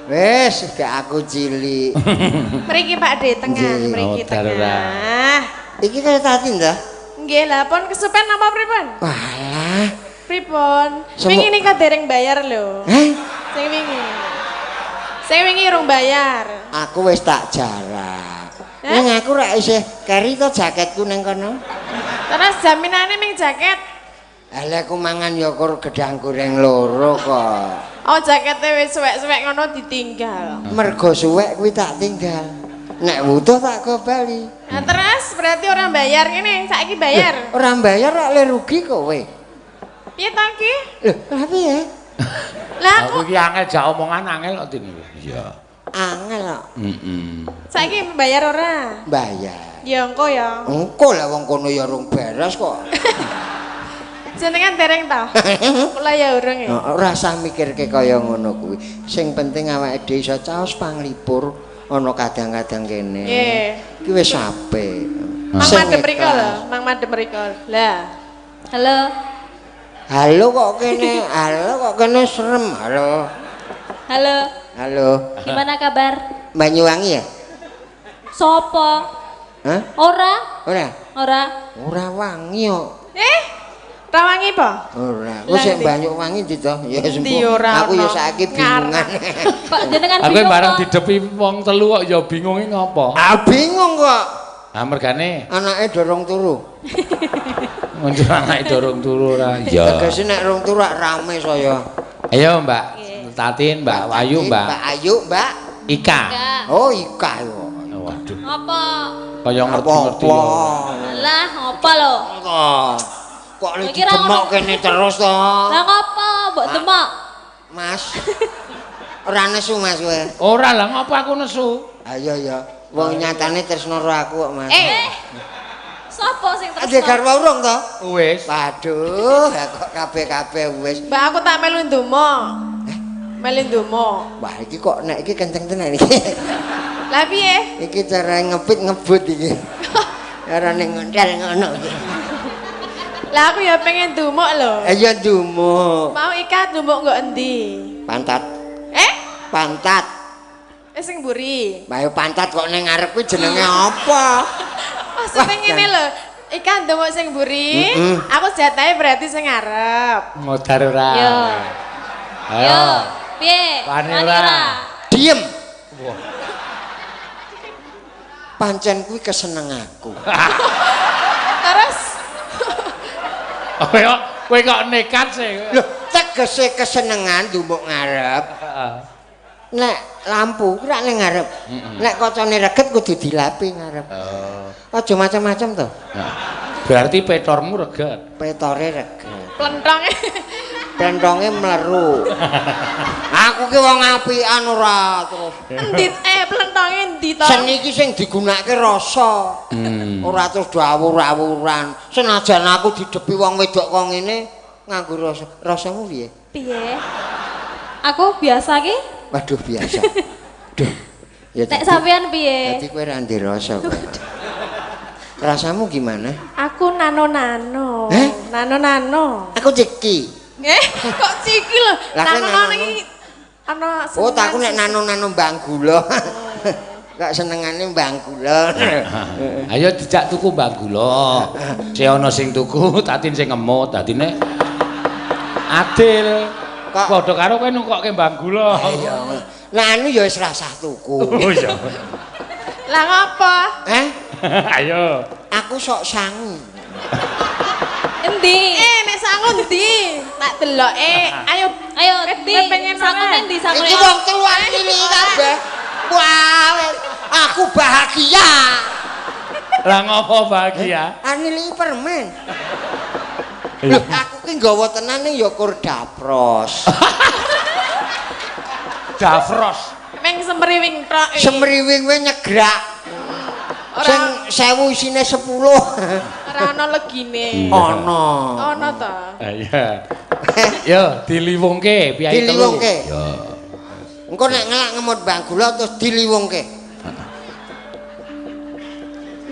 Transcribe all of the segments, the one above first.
Wis, gak aku cilik. Mriki Pak De tengah, Nggih. mriki Oh, darurat. tengah. Iki kaya tadi ndah. Nggih lah, pun kesupen napa pripun? Walah. Pripun? Wingi nika dereng bayar lho. Heh, Sing wingi. Sing wingi urung bayar. Aku wis tak jarak. Hah? Ning aku rak isih keri to jaketku ning kono. Terus jaminane ming jaket. Lah aku mangan ya kur gedang goreng loro kok. Oh, jakete wis suwek-suwek ngono ditinggal. Mergo suwek kuwi tak tinggal. Nek wutuh tak go bali. Nah, terus berarti ora bayar ngene, saiki bayar. Ora bayar rak le rugi kowe. Piye to ki? Lho, lha piye? Lah Aku aku iki angel jak omongan angel kok dene. Iya. Angel kok. Heeh. Saiki bayar ora? Bayar. Ya engko ya. Engko lah wong kono ya rung beres kok. Jenengan dereng to? Kula ya urung ya. Ora usah mikirke kaya ngono kuwi. Sing penting awake dhewe iso caos panglipur ana kadang-kadang kene. Nggih. Iki wis apik. Mang Sing madhep mriko lho, ikhlas. Mang madhep mriko. Lah. Halo. Halo kok kene, halo kok kene serem. Halo. Halo. Halo. Gimana kabar? Banyuwangi ya? Sopo? Hah? Ora? Ora. Ora. Ora wangi kok. Eh? Ra wangi po? Ora. Lah, Wis sing ndi? Banyuwangi ndi to? Ya Ndi sembuh. ora Aku ya ono. saiki bingungan. Kok jenengan Aku bingung bareng kok? didepi wong telu kok ya bingung iki ngopo? Ah, bingung kok. Ah, mergane Anake dorong turu. muncul anake dorong turu ora. Iya. Tegese nek rong turu rak rame saya. Ayo Mbak Tatin, Mbak Wayu, Mbak Mbak Ayu, Mbak. Ika. Enggak. Oh, Ika yo. Waduh, Apa? kaya ngerti-ngerti ya. Lah, apa lo? Kok li Kira didemok ngono. kene terus to? Lah ngopo mbok demok? Mas. Ora nesu Mas kowe. Ora lah, ngopo aku nesu? Ayo ya. Wong nyatane tresno karo aku kok, Mas. Eh. Sopo sing Ade tresno? garwa urung to? Wis. Waduh, ya kok kabeh-kabeh wis. Mbak, aku tak melu ndumuk. Melu ndumuk. Wah, iki kok nek iki kenceng tenan iki. Lah piye? Iki cara ngepit ngebut iki. Carane ngontel ngono iki. Lah aku ya pengen ndumuk lho. Ayo ndumuk. Mau Ika ndumuk nggo endi? Pantat. Eh? Pantat. Eh, sing mburi. Bayo pantat kok ning ngarep kuwi jenenge apa? Maksudnya ngene lho. Ika ndumuk sing mburi, aku jatahe berarti sing ngarep. Modar ora? Yo. Ayo. Yo, piye? Wani Wani ora? ora? Diem. Wah. Pancen kuwi keseneng aku. Terus Kowe kok kowe kok nekat sih. Loh, tegese kesenengan ndumuk ngarep. Heeh. Nek lampu kuwi rak ning ngarep. Nek kacane reget kudu dilapi ngarep. Oh. Aja macam-macam to. Nah, berarti petormu reget. Petore reget. Plentonge. Plentonge mleru. Aku ki wong apikan ora terus. Endi eh plentonge endi to? Seni iki sing digunakake rasa. Ora terus do awur-awuran. Senajan aku didepi wong wedok kok ngene nganggo rasa. Rasamu piye? Piye? Aku biasa ki. Waduh, biasa. Duh. Ya Nek sampean piye? Dadi kowe ra ndek rasa kowe. Rasamu gimana? Aku nano-nano. Eh? Nano-nano. Aku ceki. Eh, kok ciki lho? Lah, kowe Nano-nano nano-nano. iki ana Oh, tak aku nek nano-nano mbang gula. Kok senengane mbang gula. Ayo dijak tuku mbang gula. Sing ana sing tuku, Tatin sing ngemut, dadine adil. Kok- Padha karo kowe nukokke mbang gula. Iya. Nah, anu ya wis rasah tuku. Oh iya. Lah ngapa? Eh, Ayo. aku sok sangu. Endi? Eh, nek sangu endi? Tak deloke. Ayo, Ayo, Eh, endi? kowe pengen Sangune ora? endi sangune? Iki wong keluar cilik kabeh. Wah, wes. Aku bahagia. Lah ngopo bahagia? Anili permen. Loh, aku ki nggawa tenan ning ya kur dapros. Dafros. Meng semriwing tok iki. Semriwing we nyegrak. Ora Sing 1000 isine 10. Ora ana legine. Ana. Ana ta? Iya. Yo diliwungke piyayi telu. Diliwungke. Yo. Engko nek ngelak ngemut mbang gula terus diliwungke.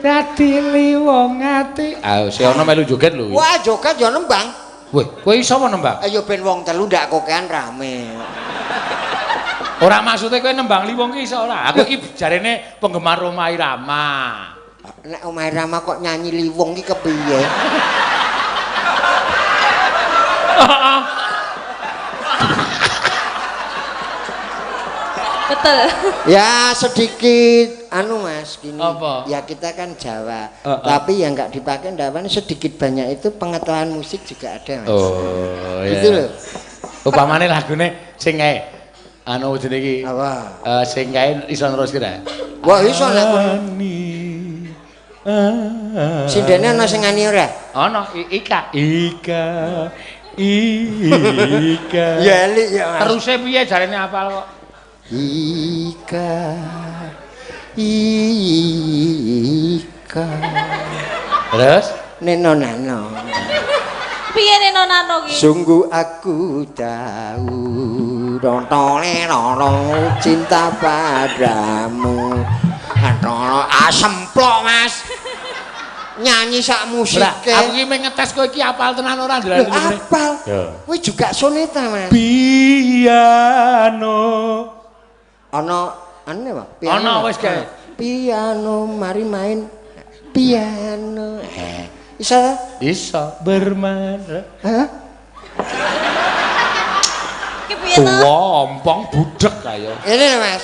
Dadi liwung ati. Ah, si ana melu joget lho. Wah, joget ya nembang. Weh, kowe iso apa nembang? Ayo ben wong telu ndak kokean rame. Ora maksude kowe nembang liwung ki iso ora? Aku iki jarene penggemar Rhoma Irama. Nek Rhoma Irama kok nyanyi liwung ki kepiye? Betul. Ya sedikit anu Mas gini. Apa? Ya kita kan Jawa. Tapi yang enggak dipakai ndawan sedikit banyak itu pengetahuan musik juga ada Mas. Oh iya. Gitu loh. Upamane lagune sing kae anu jenenge iki. Apa? Sing kae iso neruske ta? Wah iso nek kono. Sindene ana sing ngani ora? Ana Ika. Ika. Ika. Ya elik ya Mas. Teruse piye jarene apal kok? Ika. Ika. Terus Neno nano. Piye neno nano ki? Sungguh aku tahu rontole roro cinta padamu. Antoro asemplok Mas. Nyanyi sak musike. Aku ki mung ngetes kowe iki apal tenan ora ndelok. Apal. Kowe juga soneta Mas. Piano. Ana ane Pak? Piano. Ana wis kae. Piano mari main piano. Iso ta? Iso bermain. Hah? Ki piye to? Tuwa ompong budhek ayo. Ini lho Mas.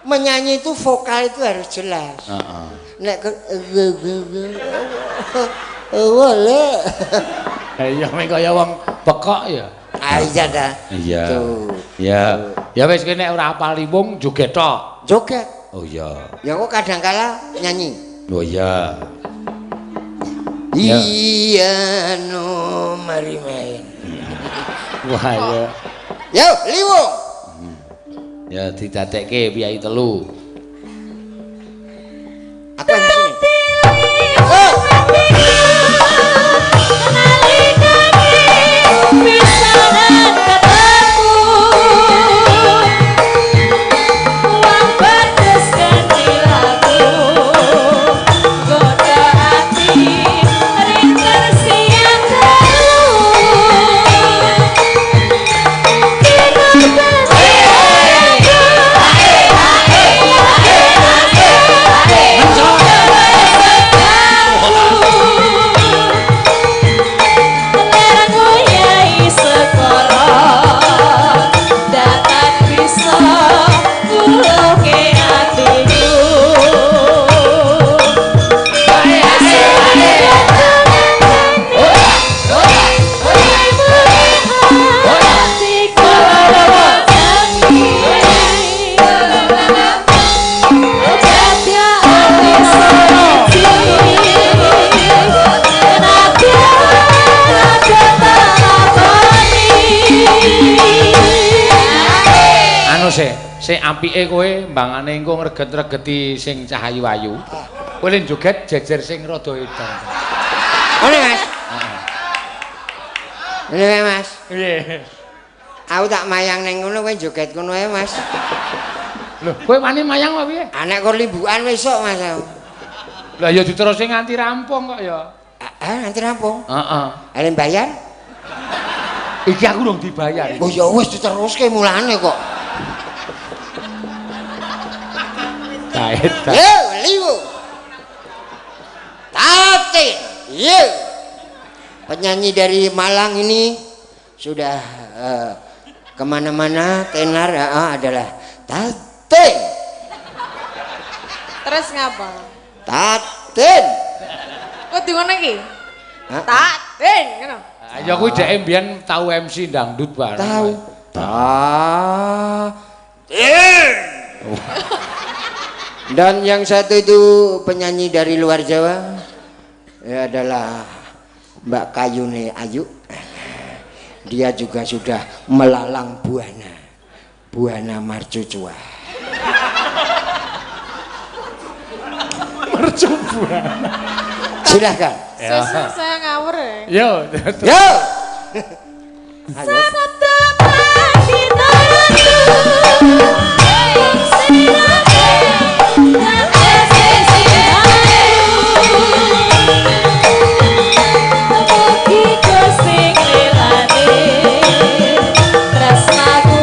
Menyanyi itu vokal itu harus jelas. Heeh. Nek boleh. Ya mung kaya wong pekok ya. Ah iya ta. Iya. Ya. Ya wis kowe nek ora apal liwung joget tok. Joget. Oh iya. Ya kok kadang kala nyanyi. Oh iya. Iya no mari main. Wah ya. Yo liwung. Ya didadekke piyai telu. Aku yang sini. Sik apike kowe mbangane engko ngreget-regeti sing cah ayu-ayu. Kowe lek joget jejer sing rada edan. Ngene Mas. Heeh. Ngene Mas. Piye? Aku tak mayang ning ngono kowe joget ngono ae Mas. Lho, kowe wani mayang apa piye? Ah nek kok limbukan besok Mas aku. Lah ya diterusne nganti rampung kok ya. Ah nganti rampung. Heeh. Arep bayar? Iki aku durung dibayar. Oh ya wis diteruske mulane kok. Yo, liwu. Tatin. Yo. Penyanyi dari Malang ini sudah kemana-mana tenar adalah Tatin. Terus ngapa? Tatin. Kok di ngono iki? Tatin ngono. Ya kuwi dhek mbiyen tau MC dangdut bareng. Tau. Tatin. Dan yang satu itu penyanyi dari luar Jawa ya adalah Mbak Kayune Ayu. Dia juga sudah melalang buana, buana marcucua. Mercubuana. Silahkan. Saya ngawur ya. Yo. Yo. Tresnaku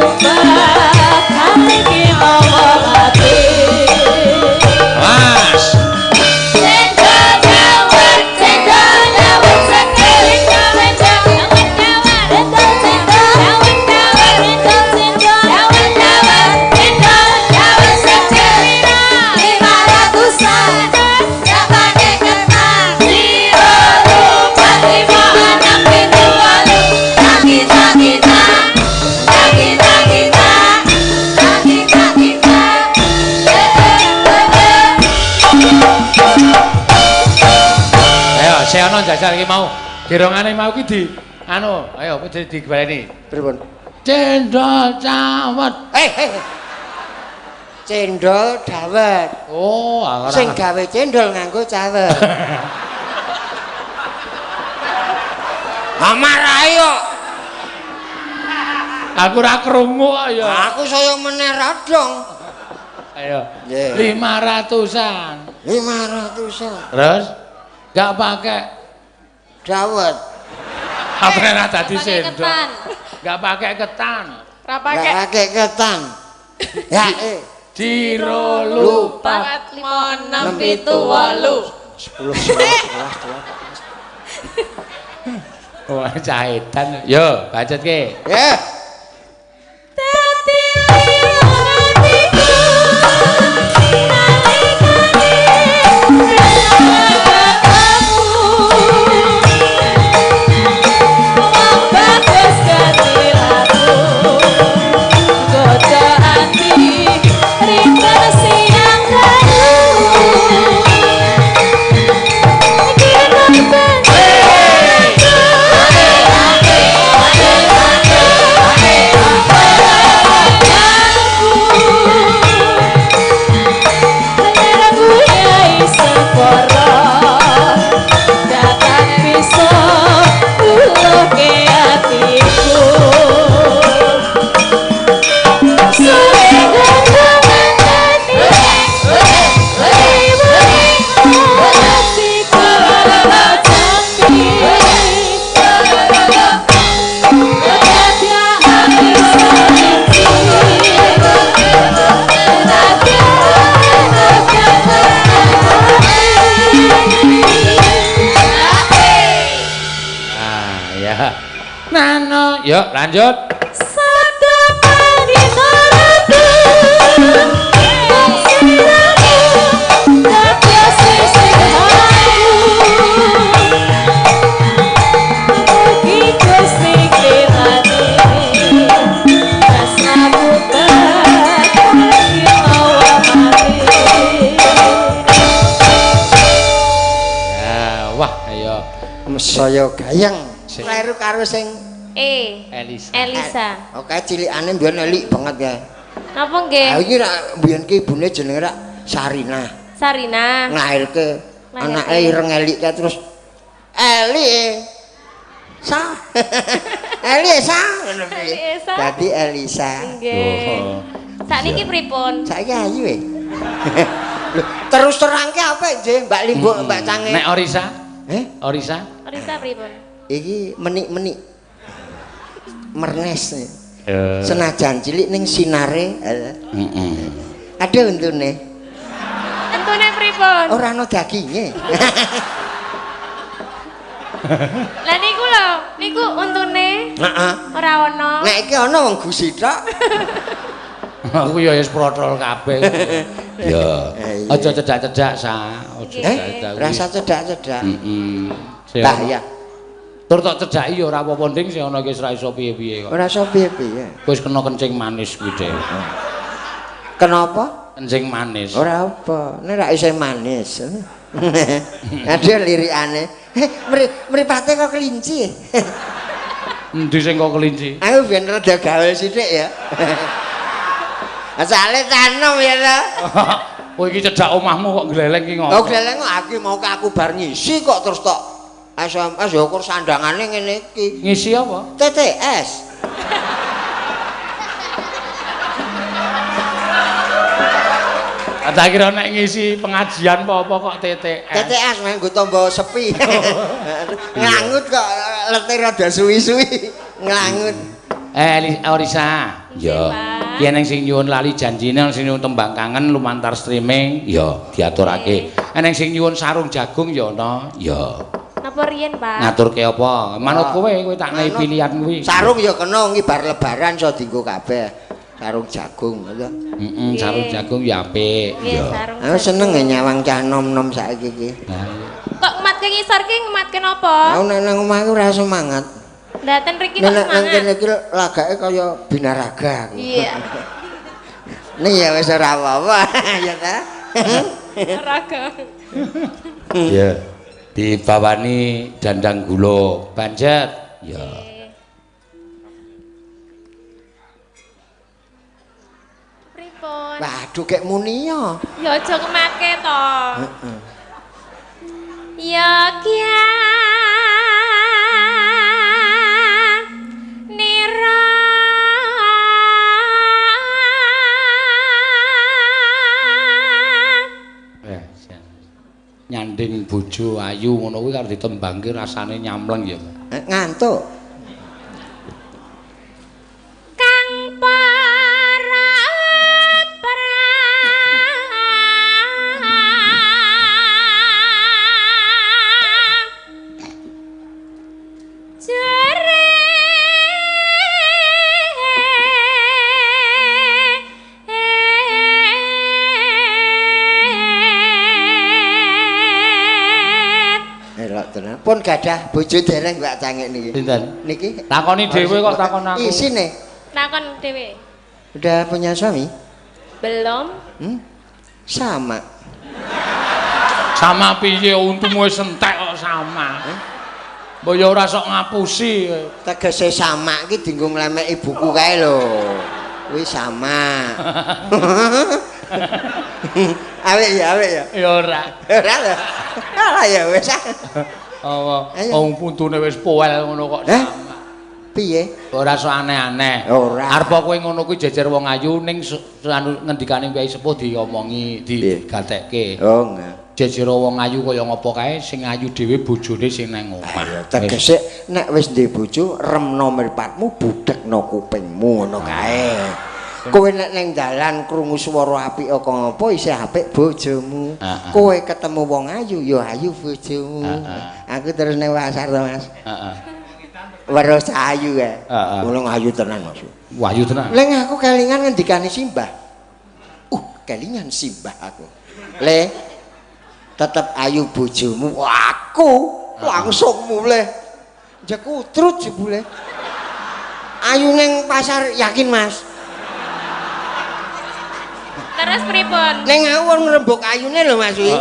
Seono jajal iki mau. Gerongane mau ki di anu, ayo dibaleni. Pripun? Cendol cawet. Cendol dawet. Oh, ora. Sing gawe cendol nganggo cawet. Amarahe kok. Aku ora krungu kok ya. Aku saya meneh radong. Ayo. 500-an. 500-an. Terus enggak pakai dawet. Apa ora dadi sendok? Enggak pakai ketan. Ora pakai ketan. Ya Jiro lupa 4 5 6 7 8 10 11 12. Wah, cahetan. Yo, bacotke. Ya. Dadi atiku nalikane ketemu wong bagus katilaku goda ati rita siang dalu Nano, yuk lanjut. Ya, wah, ayo. Saya gayeng. Kleru karo sing Elisa. Elisa. Oke, cilikane mbiyen elik banget ya. Napa nggih? Ha iki rak mbiyen ki ibune jenenge rak Sarina. Sarina. Nglairke anake ireng elik kae terus Eli Sa. Elisa ngono kuwi. Dadi Elisa. Nggih. Sakniki pripun? Saiki ayu e. Lho, terus terangke apa nggih Mbak Limbuk, Mbak Cange? Nek Orisa? Orisa? Orisa pripun? Iki menik-menik. Mernes. Senajan cilik ning sinare. Heeh. Ada untune. Untune pripun? Ora ana daginge. Lah niku lho, niku untune. Heeh. Ora ana. Nek iki ana wong gusi tok. Aku ya wis protol kabeh. Ya. Aja cedak-cedak sa, aja cedak. Rasa cedak-cedak. Heeh. Bahaya. Tur tok cedhaki ya ora apa-apa nding sing ana iki wis ora iso piye-piye kok. Ora iso piye-piye. Wis kena kencing manis kuwi dhewe. Kenapa? Kencing manis. Ora apa, nek ra iso manis. Ada lirikane. Mripate kok kelinci. Endi sing kok kelinci? Aku ben rada gaul sithik ya. Asale tanom ya ta. Oh iki cedhak omahmu kok gleleng iki ngopo? Oh gleleng kok aku mau aku bar ngisi kok terus tok SMS ya ukur sandangane ngene iki. Ngisi apa? TTS. Tak kira nek ngisi pengajian apa-apa kok TTS. TTS nganggo tombo sepi. Nglangut kok lete rada suwi-suwi. Nglangut. Orisa. Ya. Ki eneng sing nyuwun lali janjine, sing nyuwun tembang kangen lumantar streaming, ya diaturake. Eneng sing nyuwun sarung jagung ya ana, ya. Napa riyen, Pak? Ngaturke apa? Manut kowe, kowe tak nehi pilihan kuwi. Sarung ya kena ngibar lebaran iso dienggo kabeh. Sarung jagung ngono. Heeh, sarung jagung ya apik. Nggih, sarung. Aku seneng nyawang cah nom-nom saiki iki. Kok ngematke ngisor ki ngematke napa? Aku nek nang omah ora semangat. Lah ten mriki kok semangat. Nek nang kene iki lagake kaya binaraga aku. Iya. Nih ya wis ora apa-apa ya ta. Raga. Iya. Dibawani dandang gula banjet. Ya. Pripun? Waduh kek muni ya. Ya aja kemake to. Heeh. Ya kya nira nyanding bojo ayu ngono kuwi karo ditembangke rasane nyamleng ya. Ngantuk. Kang para Pun gadah bojo dereng Mbak Cangik niki. Sinten? Niki. Takoni dhewe kok takon aku. Isine. Takon dhewe. Udah punya suami? Belum. Hmm? Sama. Sama piye untumu wis entek kok sama. Mbok ya ora sok ngapusi. Tegese sama iki dienggo nglemeki buku kae lho. Kuwi sama. Awek ya, awek ya. Ya ora. Ora lho. Ora ya wis. Apa wong puntune wis poel ngono kok sama. Piye? Ora sok aneh-aneh. Ora. Arep kowe ngono kuwi jejer wong ayu ning anu ngendikane Kyai Sepuh diomongi, digatekke. Oh, nggih. Jejer wong ayu kaya ngopo kae sing ayu dhewe bojone sing nang omah. Tegese nek wis duwe bojo remno mripatmu budhekno kupingmu ngono kae. Kowe nek ning dalan krungu swara apik kaya ngopo isih apik bojomu. Kowe ketemu wong ayu ya ayu bojomu. Aku terus ning pasar to, Mas. Heeh. Weruh ayu kae. Ngono ayu tenan, Mas. Ayu tenan. Leng aku kelingan ngendikane simbah. Kelingan simbah aku. Le tetep ayu bojomu. Aku langsung mulih. Jekutrut jebule. Ayu ning pasar yakin, Mas. Terus pripun? Ning aku ngrembug ayune lho Mas kuwi.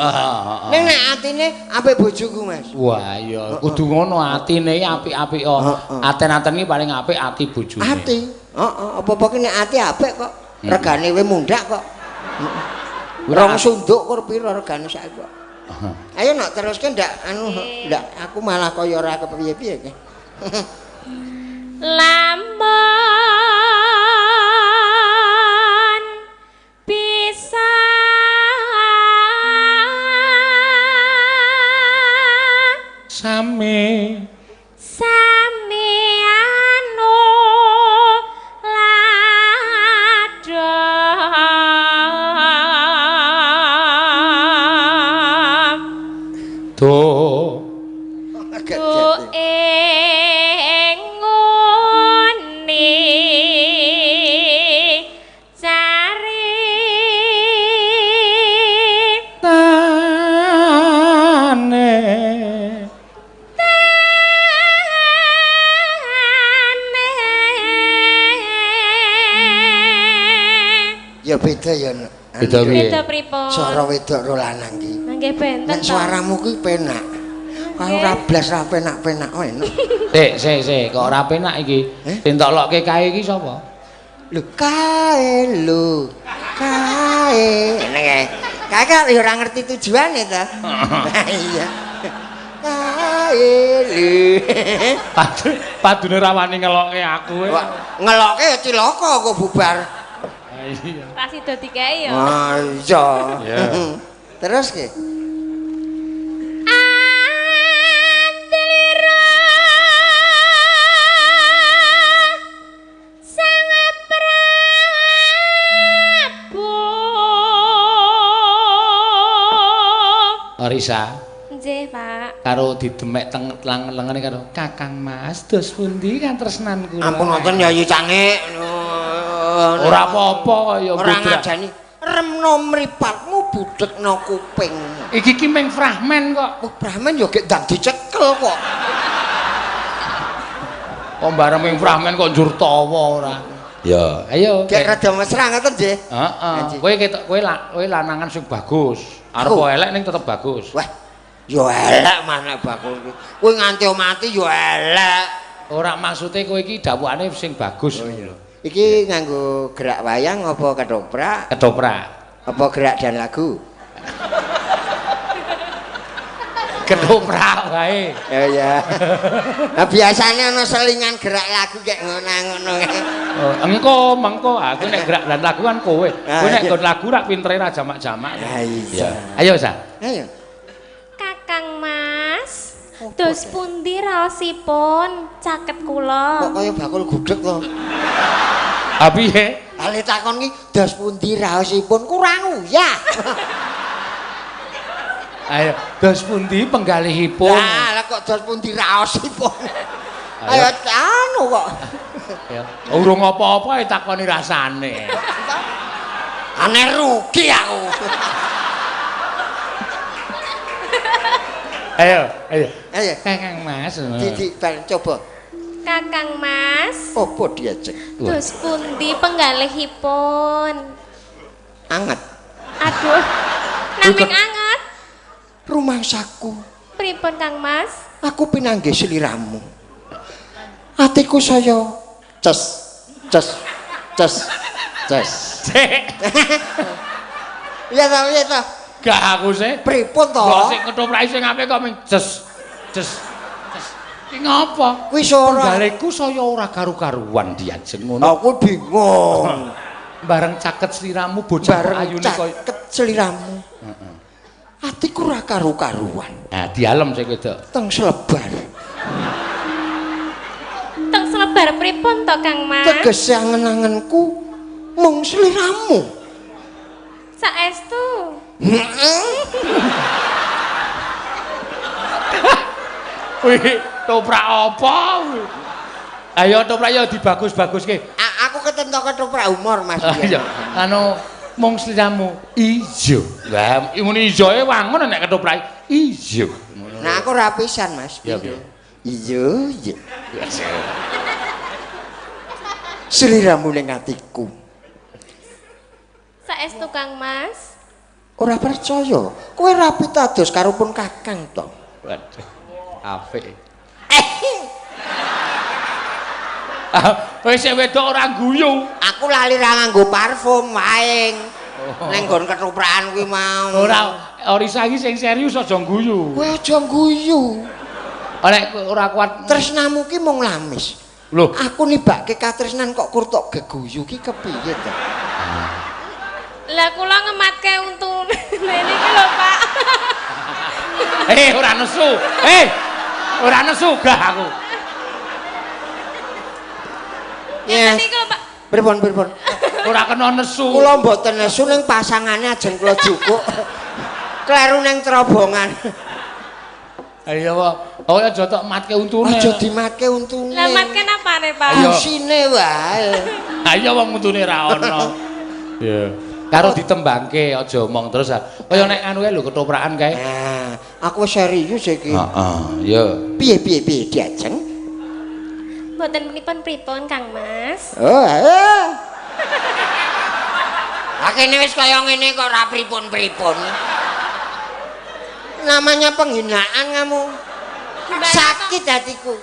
Ning nek atine apik bojoku Mas. Wah iya, kudu ngono atine apik-apik kok. Aten-aten iki paling apik ati bojone. Ati. Heeh, apa-apa ki nek ati apik kok. Regane we mundhak kok. Rong sunduk kur pira regane saiki kok. Ayo nak teruske ndak anu ndak aku malah kaya ora kepiye-piye ki. Lamun bisa sami sami anu lada do ing ngene cari tane ya beda ya. Beda piye? Beda pripun? Swara wedok karo lanang ki. Nggih benten. Nek swaramu kuwi penak. Karo ora blas ra penak-penak enak. Sik, sik, sik, kok ora penak iki? Sing tok lokke kae iki sapa? Lho kae lho. Kae. Ngene kae. Kae kan ya ora ngerti tujuane ta. Iya. Kae lho. Padune ra wani ngelokke aku. Ngelokke ya cilaka kok bubar. Iya. Ra sida dikei ya. Ah iya. Terus ki. Antilira Sang Prabu. Risa. Nggih, Pak. Karo didemek teng lengene karo Kakang Mas, dos pundi katresnan kula. Ampun wonten Yayi Cangik. Ora apa-apa kaya ora ngajani remno mripatmu budhekno kupingmu. Iki ki mung fragmen kok. Oh, fragmen ya gek ndang dicekel kok. Kok bareng mung fragmen kok njur tawa ora. Ya, ayo. Gek rada mesra ngoten nggih. Heeh. Kowe ketok kowe lanangan sing bagus. Arep elek ning tetep bagus. Wah. Ya elek mana bakul iki. Kowe nganti mati ya elek. Ora maksude kowe iki dawuhane sing bagus. Oh iya. Iki nganggo gerak wayang apa ketoprak? Ketoprak. Apa gerak dan lagu? Ketoprak wae. Ya ya. Nah biasanya ana selingan gerak lagu kayak ngono-ngono kae. Oh, engko mengko aku nek gerak dan lagu kan kowe. Kowe nek nggon lagu rak pintere ra jamak-jamak. Ha iya. Ayo Sa. Ayo. Kakang Mas, dos pundi raosipun caket kula? Kok kaya bakul gudeg to? Ha piye? Ale takon ki dos pundi raosipun kurang uyah. Ayo, dos pundi penggalihipun? Lah, kok dos pundi raosipun? Ayo anu kok. Ya, urung apa-apa takoni rasane. Aneh rugi aku. Ayo, ayo. Ayo, Kakang Mas. Didik bareng coba. Kakang Mas. Apa diajeng? Dos pundi penggalihipun? Anget. Aduh. Naming anget. Rumangsaku. Pripun Kang Mas? Aku pinanggih sliramu. Atiku saya ces ces ces ces. Iya ta, iya ta. Gak aku sih. Pripun to? Kok sing ketoprak sing apik kok ming ces ces ces. Ki ngopo? Kuwi ora. Penggalihku saya ora karu-karuan diajeng ngono. Aku bingung. Bareng caket sliramu bocah ayune kaya caket sliramu. Heeh. Atiku ora karu-karuan. Nah, dialem sing wedok. Teng selebar. Teng selebar pripun to Kang Mas? Tegese angen-angenku mung sliramu. Saestu. Heeh. Wih, toprak apa kuwi? Ayo toprak ya dibagus-baguske. Aku ketentok ketoprak humor Mas. Iya. Anu mung sliramu ijo. Lah muni ijoe wangun nek ketoprak ijo. Nah aku ora pisan Mas. Ya piye? Ijo, ijo. Sliramu ning atiku. Saestu Kang Mas. Ora percaya, kowe ra pitados karo pun Kakang to. Waduh. Apik. Wis sing wedok ora guyu. Aku lali ra nganggo parfum waeng. Neng nggon ketoprakan kuwi mau. Ora, Orisa iki sing serius aja guyu. Kowe aja guyu. Nek ora kuat tresnamu ki mung lamis. Lho, aku nibake katresnan kok kur tok geguyu ki kepiye to? Lah kula ngematke untune niki lho, Pak. Ora nesu. Ora nesu gah aku. Yes. Niki lho, Pak. Pripun, pripun? Ora kena nesu. Kula mboten nesu ning pasangane ajeng kula jukuk. Kleru ning terobongan. Ayo, oh aja tok matke untune. Aja dimatke untune. Lah matke napane, Pak? Usine wae. Ayo wong untune ra ono. Iya. Karo ditembangke aja omong terus. Kaya nek anu kae lho ketoprakan kae. Nah, aku serius iki. Heeh, iya. Piye piye piye diajeng? Mboten pripun-pripun Kang Mas. Oh, eh. Akene wis kaya ngene kok ora pripun-pripun. Namanya penghinaan kamu. Sakit hatiku.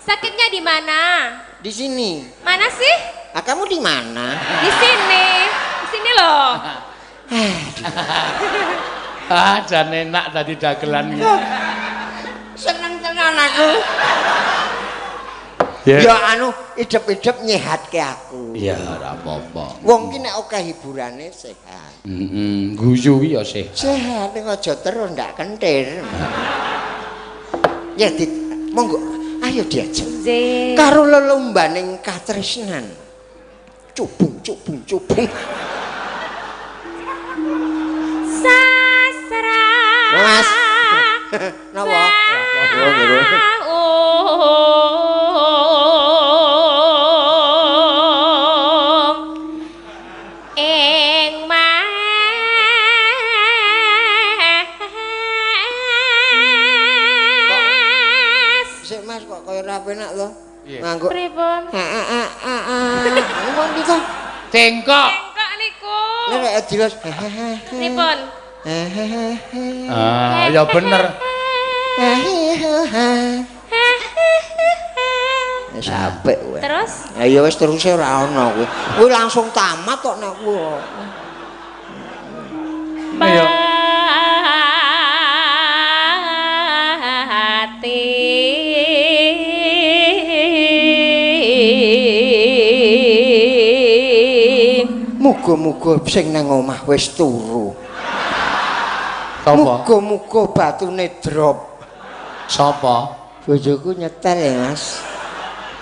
Sakitnya di mana? Di sini. Mana sih? Ah, kamu di mana? Di sini. Di sini loh. Ah, jan enak tadi dagelan. Seneng tenan aku. Yeah. Ya anu idep-idep nyehatke aku. Iya, ora apa-apa. Wong ki nek akeh hiburane sehat. Heeh, guyu ki ya sehat. Sehat ning aja terus ndak kentir. Ya dit, monggo ayo diajeng. Nggih. Karo lelombaning katresnan. Cubung cubung cubung. Sasra. Mas. Napa? Ing mas. Sik Mas kok kaya ora penak to. Nganggo pripun? Heeh heeh heeh. Ngono iki to. Cengkok. Cengkok niku. Nek dilos. Pripun? Ah, ya bener. Wis apik kowe. Terus? Ya wis teruse ora ana kowe. Kuwi langsung tamat kok nek kuwi. Ayo. Pati. Muga-muga sing nang omah wis turu. Sapa? Muga-muga batune drop. Sapa? Bojoku nyetel ya, Mas.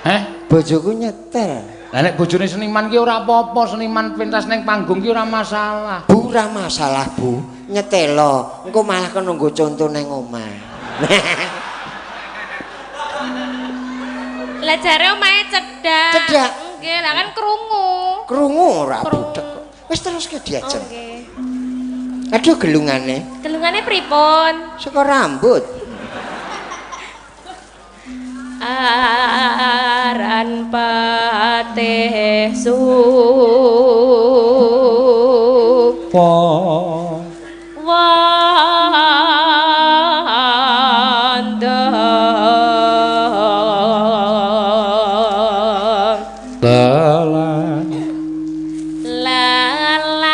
Heh? Bojoku nyetel. Lah nek bojone seniman ki ora apa-apa, seniman pentas ning panggung ki ora masalah. Bu, ora masalah, Bu. Nyetelo, engko malah kena nggo conto nang omah. Lah jare omahe cedhak. Cedhak. Nggih, lah kan krungu. Krungu ora Krungu. budhek. Wis teruske diajeng. Oh, nggih. Aduh gelungane. Gelungane pripun? Saka rambut. Aran patih Pa Wanda telan lelabuhan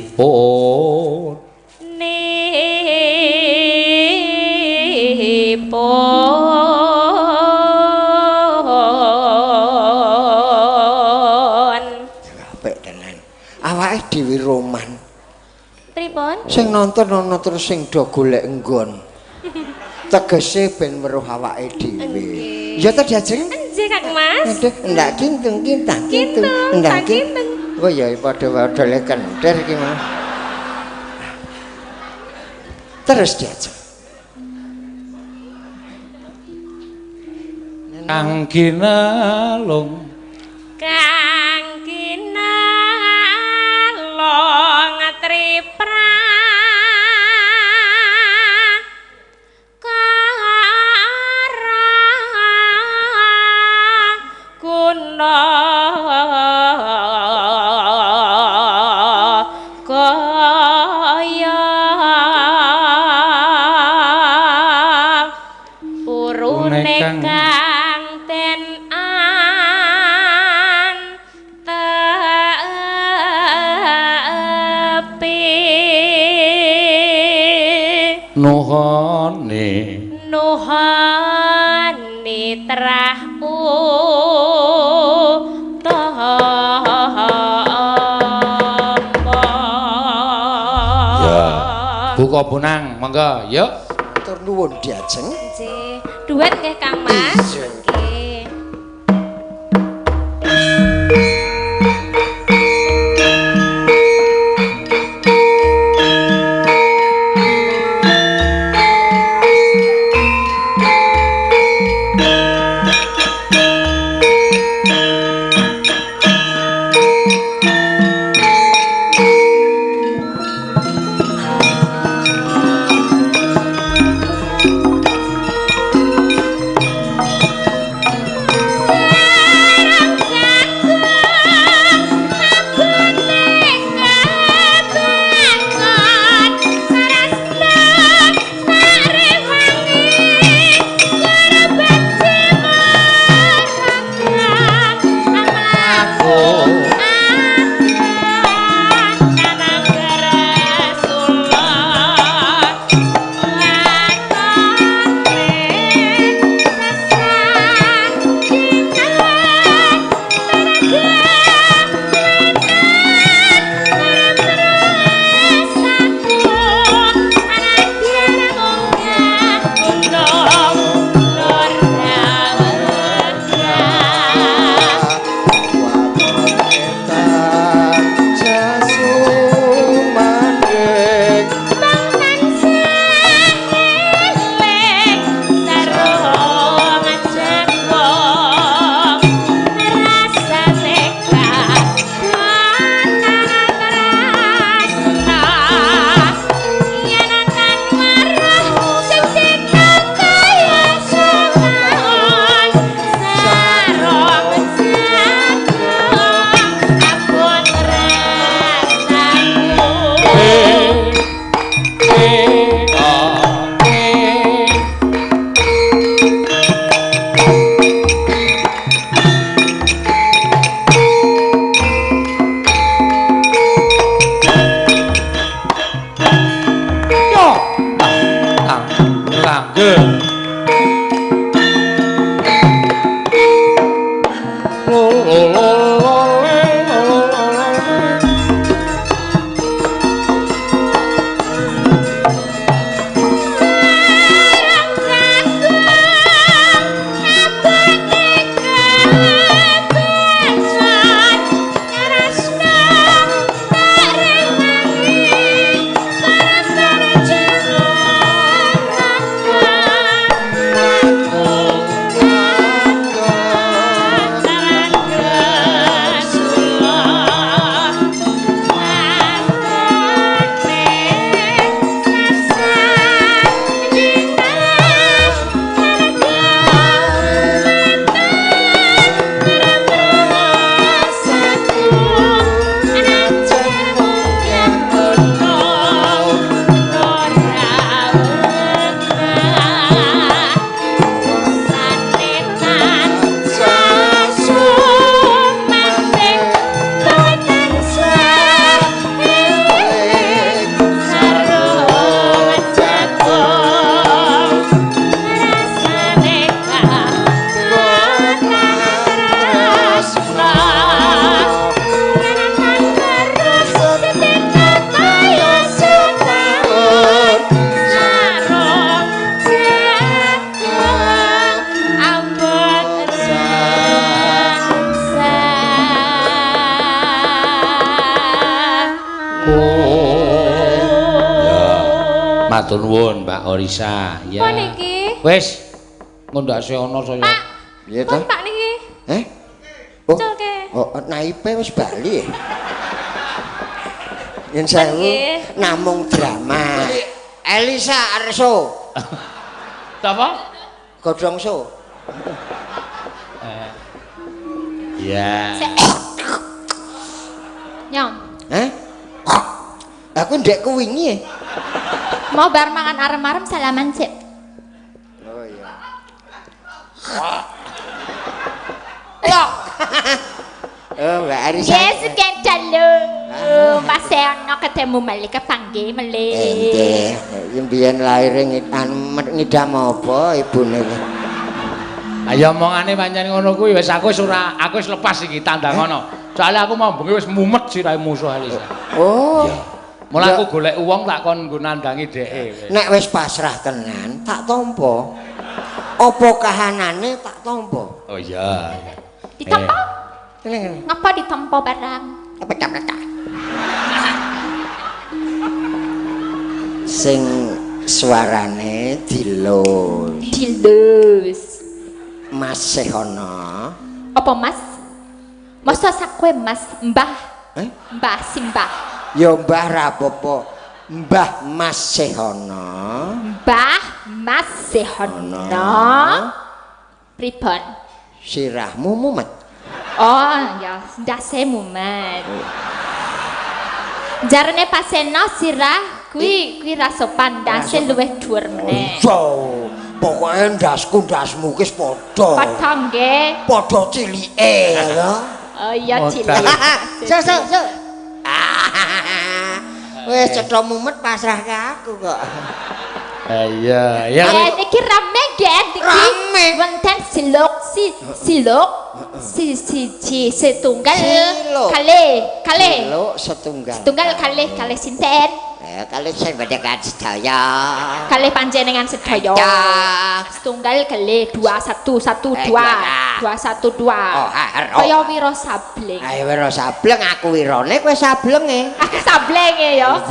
nipun nipun. Apik tenan. Awake dhewe roman. Pripun? Sing nonton ana terus sing do golek nggon. Tegese ben weruh awake dhewe. Nggih. Ya ta diajeng? Nggih, Kang Mas. Aduh, ndak kintung kintang kintung, Kintung, ndak tang kintung. Oh ya padha-padha le kenter iki mah. Terus diajeng. Kang ginalung Kang ginalung tripra kara guna kaya purune Kang. kang den antepi nuhone nuhani trah utama. Ya. Buka bonang monggo yuk. Matur nuwun diajeng. Nggih. Duet nggih Kang Mas. Iya. Nggih. Thank Matur nuwun Mbak Orisa. Ya. Pun iki. Wis ngundhake ana saya. Pak. Piye to? Pak niki. Heh? Oh. Culke. Oh, naipe wis bali. Yen sewu namung drama. Elisa Arso. Sapa? Godhong so. Ya. Nyong. Heh? Aku ndek kuwingi. Mau bar mangan arem-arem salaman sik. Oh iya. Oh, Mbak Arisa. Yes, dalu. Mas ono ketemu malih kepanggih melih. Nggih, iki mbiyen laire ngidam apa ibune. Ayo omongane pancen ngono kuwi wis aku wis ora, aku wis lepas iki tandang ngono. Soale aku mau bengi wis mumet sirahe musuh Elisa. Oh. Mula aku golek wong tak kon nggo nandangi dheke. Nek wis pasrah tenan tak tampa. Apa kahanane tak tampa. Oh iya. Ditampa? Ngene. Ngapa ditampa barang? Pecah-pecah. Sing suarane dilus. Dilus. Mas Sehono. Apa Mas? Masa sakwe Mas Mbah? Eh? Mbah Simbah. Ya Mbah ra apa-apa. Mbah Mas Sehono. Mbah Mas Sehono. Pripun? Sirahmu mumet. Oh ya, ndase mumet. Jarene Paseno sirah kuwi kuwi ra sopan, ndase luwih dhuwur meneh. Iya. Pokoke ndasku ndasmu ki padha. Padha nggih. Padha cilike ya. Oh iya cilik. Sok sok sok. Wis cetha mumet pasrah ke aku kok. Iya, iya. Niki rame nggih niki. Rame. Wonten silok si silok si siji setunggal kalih kalih. Silok setunggal. Setunggal kalih kalih sinten? Kalih sing panjenengan sedaya. Kalih panjenengan sedaya. Setunggal kalih 2 1 1 2 2 1 2. Kaya wiro sableng. Ayo wiro sableng aku wirone kowe sablenge. Aku sablenge ya.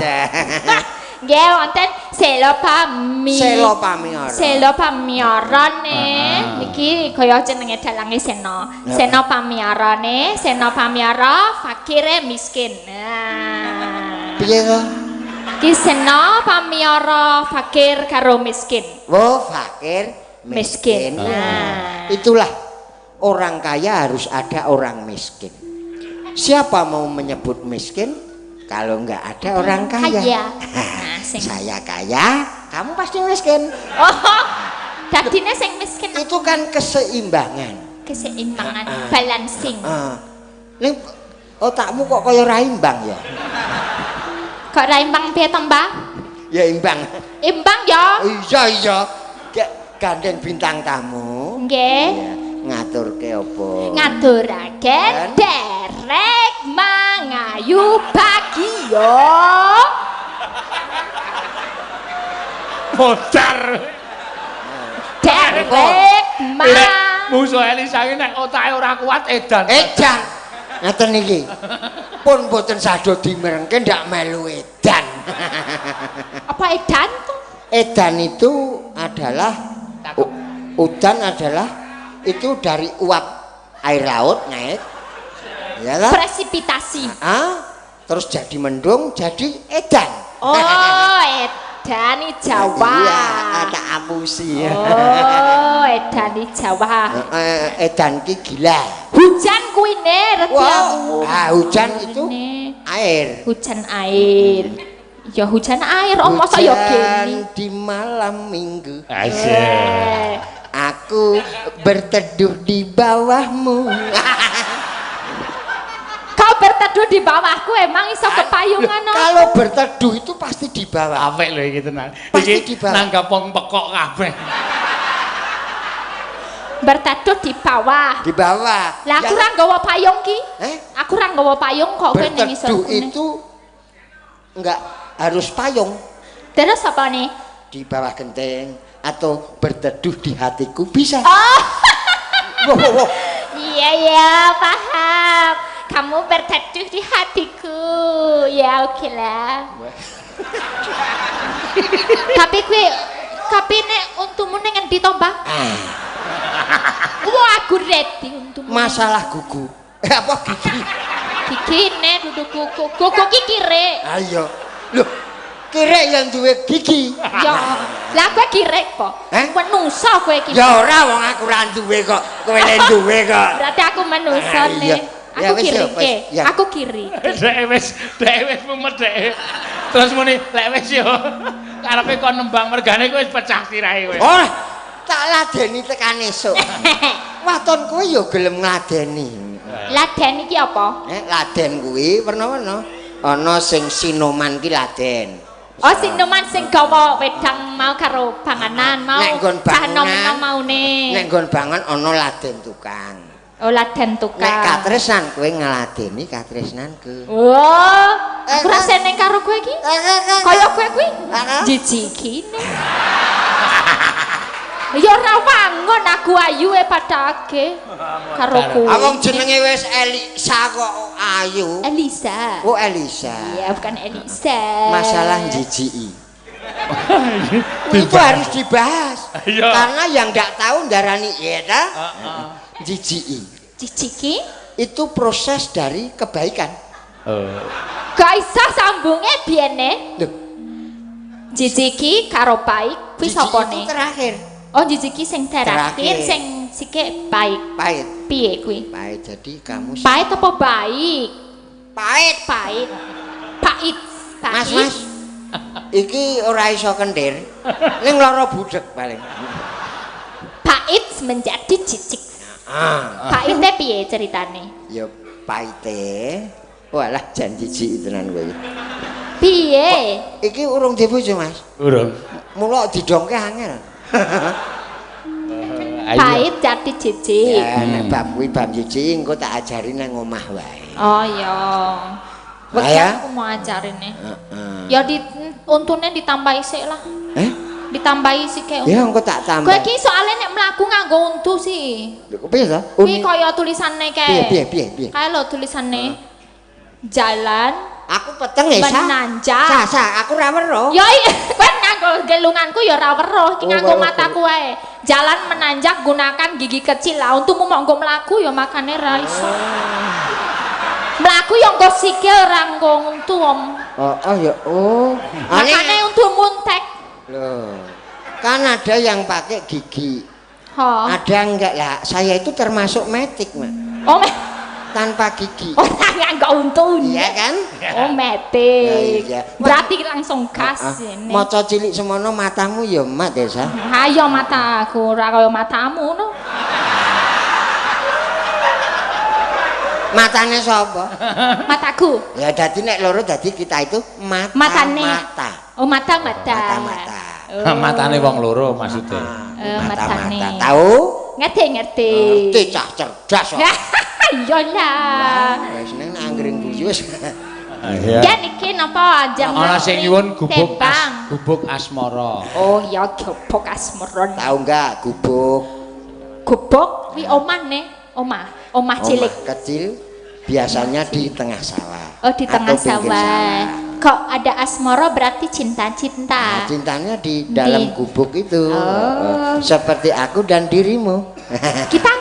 Nggih wonten Selo Pami. Selo Pamiara. Selo Pamiarane niki kaya jenenge dalange Sena. Sena Pamiarane, Sena Pamiara fakire miskin. Nah. Piye to? Ki Sena Pamiara fakir karo miskin. Oh, fakir miskin. Nah. Itulah orang kaya harus ada orang miskin. Siapa mau menyebut miskin kalau nggak ada orang kaya? Kaya. Nah, sing... Saya kaya, kamu pasti miskin. Oh, dadine sing miskin. Itu kan keseimbangan. Keseimbangan, balancing. Ning otakmu kok kaya ra imbang ya? Kok ra imbang piye to, Mbah? Ya imbang. Imbang ya? Iya, iya. Gandeng bintang tamu. Nggih. Iya, ngaturke apa? Ngaturake derek mangayu bagio. Modar. Derek ma. Musuh Elisa iki nek otake ora kuat edan. Edan. Ngaten iki. Pun mboten sado dimerengke ndak melu edan. Apa edan tuh? Edan itu adalah udan adalah itu dari uap air laut naik. Iyalah. Presipitasi. Terus jadi mendung, jadi edan. Oh, edan di Jawa. Iya, tak apusi. Oh, edan di Jawa. Edan ki gila. Hujan kuwi ne reti aku. Ah, hujan itu air. Hujan air. Ya hujan air, oh masa ya geni. Hujan di malam minggu. Asik. Aku berteduh di bawahmu. Kau berteduh di bawahku emang iso kepayungan no? Kalau berteduh itu pasti di bawah. Apik lho iki tenan. Pasti di bawah. Nanggap wong pekok kabeh. Berteduh di bawah. Di bawah. Lah aku ora nggawa payung ki. Aku ora nggawa payung kok kowe ning isor. Berteduh itu enggak harus payung. Terus apa nih? Di bawah genteng atau berteduh di hatiku bisa. Oh. Wow, wow, wow. Iya ya, paham. Kamu berteduh di hatiku. Ya oke lah. Tapi kowe tapi nek untumu ning ngendi to, Mbah? Wah, aku ready untumu. Masalah gugu. Apa gigi? Gigine dudu gugu. Gugu ki kirek. Ayo. Loh, kirek yang duwe gigi. Ya. Lah kowe kirek po? Menungso kowe iki. Ya ora wong aku ora duwe kok. Kowe le duwe kok. Berarti aku menungso ne. Aku kirike. Aku kirike. Dhek wis mumet dhek. Terus muni lek wis yo karepe kon nembang mergane kowe wis pecah sirahe kowe. Ora, tak ladeni tekan esuk. Waton kowe yo gelem ngladeni. Laden iki apa? Laden kuwi werna-werna. Ana sing sinoman ki laden. Oh, sinoman sing gawa wedang mau karo panganan mau. Nek nggon bangunan maune. Nek nggon bangun ana laden tukang. Oh, laden tukang. Nek katresnan kowe ngladeni katresnanku. Oh, aku ra seneng karo kowe iki. Kaya kowe kuwi jijikine. Ya ora wangun aku ayu e padake karo kowe. Wong jenenge wis Elisa kok ayu. Elisa. Oh, Elisa. Iya, bukan Elisa. Masalah jijiki. Itu harus dibahas. Karena yang ndak tahu ndarani ya ta? Jijiki. Jijiki itu proses dari kebaikan. Gak iso sambunge biyene. Lho. Jijiki karo baik kuwi sapa ne? Itu terakhir. Oh, jijiki sing terakhir sing sike baik. Pahit. Piye kuwi? Pahit. Jadi kamu pahit apa baik? Pahit. Pahit. Pahit. Mas, mas. Iki ora iso kendir. Ning lara budhek paling. Pahit menjadi jijik. Pahite piye ceritane? Ya pahite. Walah jan jijik tenan kowe iki. Piye? Iki urung dibojo, Mas. Urung. Mula didongke angel. Pahit jadi jijik. Ya nek bab kuwi bab jijik engko tak ajari nang omah wae. Oh iya. Wegah aku mau ajarine. Ya di untune ditambahi sik lah. Ditambahi sik kae. Ya engko tak tambah. Kowe iki soalnya nek mlaku nganggo untu sih. Lho piye to? Kuwi kaya tulisane kae. Piye piye piye. Kae lho tulisane. Jalan aku peteng ya, Sa. Menanjak. Sa, Sa, aku ora weruh. Ya iya, kowe nganggo gelunganku ya ora weruh, iki nganggo mataku wae. Jalan menanjak gunakan gigi kecil lah. Untumu mok nggo mlaku ya makane ra iso. Mlaku ya nggo sikil ora nggo untu, Om. Oh, oh ya, oh. Makane untumu entek. Loh. Kan ada yang pakai gigi. Ha. Ada enggak lah? Saya itu termasuk metik, Mak. Oh, tanpa gigi. Ora nganggo untu. Iya kan? Oh, metik. Ya, iya. Berarti langsung gas ini. Maca cilik semono matamu ya mat ya, Sa. Ayo mataku ora kaya matamu no. Matane sapa? Mataku. Ya dadi nek loro dadi kita itu mata. Matane. Mata. Oh, mata-mata. Mata-mata. Matane wong loro maksude. Matane. Mata-mata. Tahu? Ngerti-ngerti. Ngerti cah cerdas kok. Iya lah. Wis nang anggring guyu wis. Iya. Ya niki napa jam Ana sing nyuwun gubuk as, gubuk asmara. Oh iya gubuk asmara. Tahu enggak gubuk? Gubuk wi omah ne, omah, omah cilik. Omah kecil biasanya di tengah sawah. Oh di tengah atau pinggir sawah. Kok ada asmara berarti cinta-cinta. Nah, cintanya di dalam gubuk itu. Oh. Seperti aku dan dirimu. Kita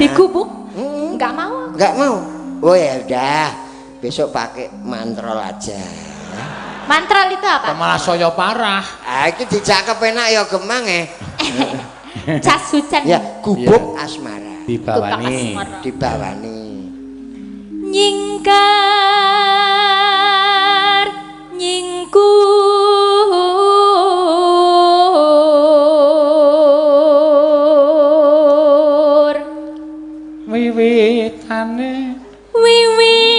di gubuk? Enggak mau. Enggak mau. Oh ya udah, besok pakai mantrol aja. Mantrol itu apa? Malah saya parah. Ah, iki dijak kepenak ya gemang eh. Jas hujan. Ya, gubuk asmara. Dibawani. Dibawani. Nyingkar nyingkur wiwitane wiwitane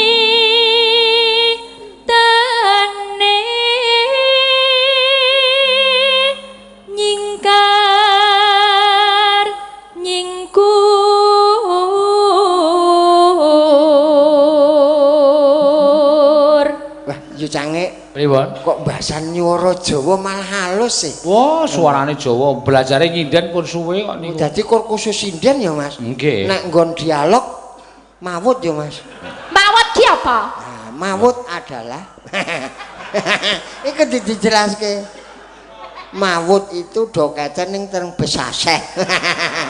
nyingkar nyingkur. Wah, yo cange pripun? Kok bahasan nyuara Jawa malah halus sih. Wah, suarane Jawa belajare nyinden pun suwe kok niku. Dadi kur khusus sinden ya, Mas. Nggih. Nek nggon dialog mawut ya, Mas. Mawut ki apa? Nah, mawut adalah iku dijelaske. Mawut itu do kecen ning teng besaseh.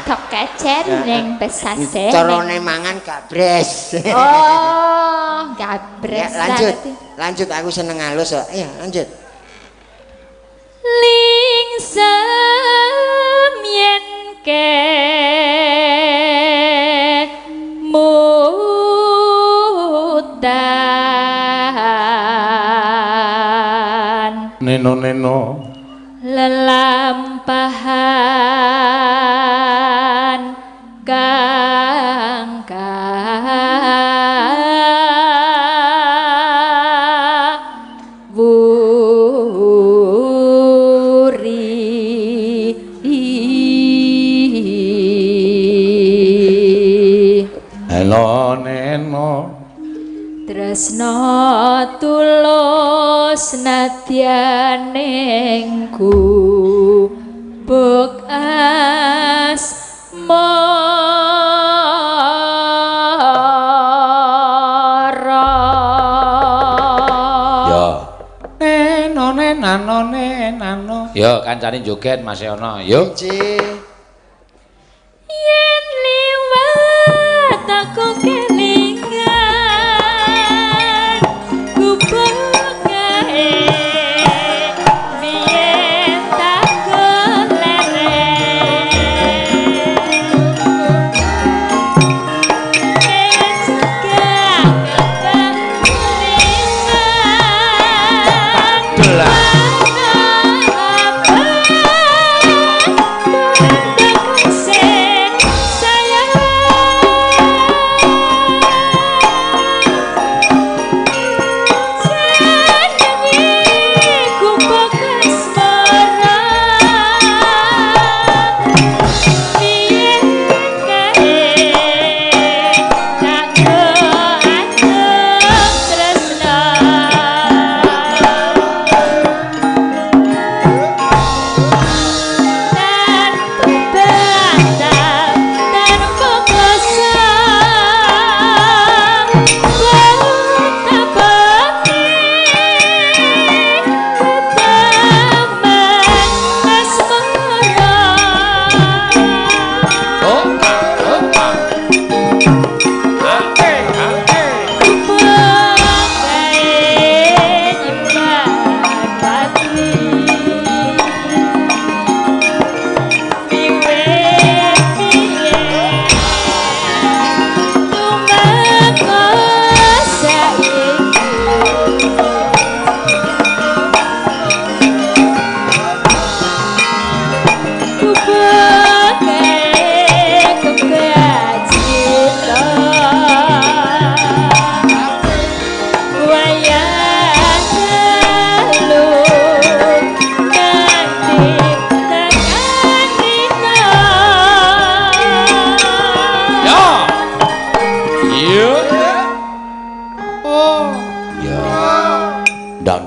Do kecen ning besaseh. Carane mangan gabres. Oh, gabres. Ya, lanjut. Lanjut aku seneng halus kok. Iya, lanjut. Lingsem yen ke mutan neno-neno lelampahan kang kawuri. Halo neno tresno tulus nadyan ning gubuk asmara. Ya neno nenano nenano. Ya kancane joget Mas Yono. Yo. Yen liwat aku kelingan gubuk kae biyen tak goleren cegah kepalingan.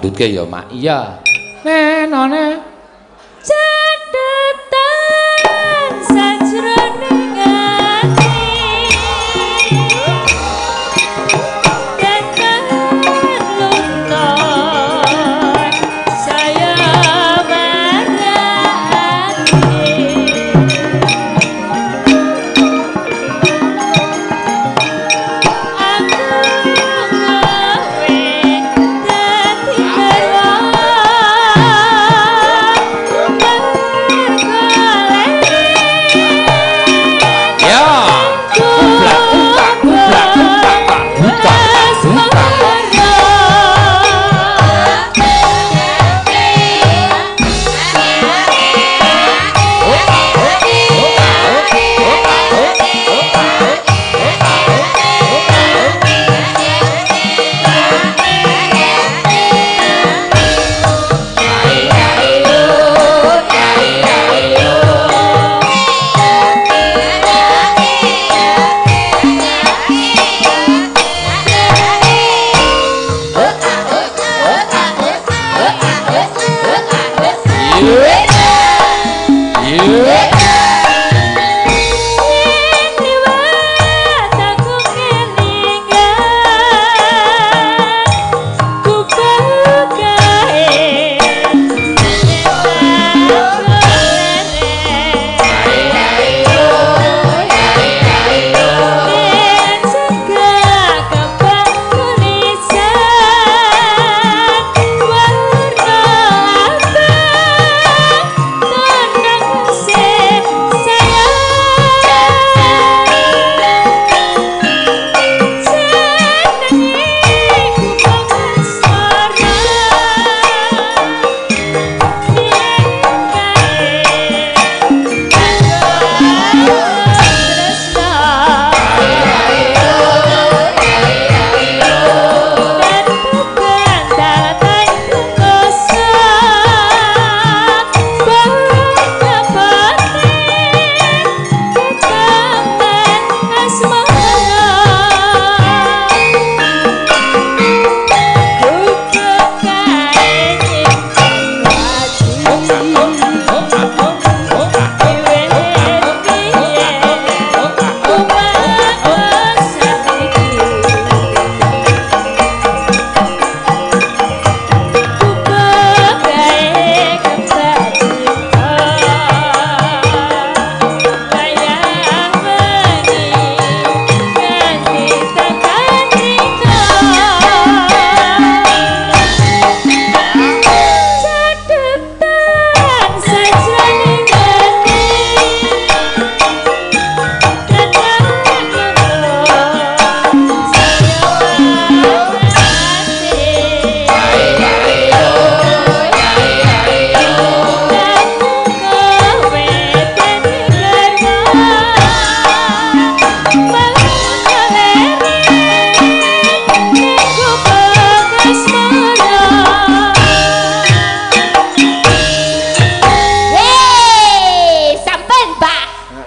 Dangdutke ya, Mak. Iya. Nenone catetan sajroning ati tekan luntur saya marake. Aku kowe dadi garwa Ya. Ublak utak ublak utak tak buta buta.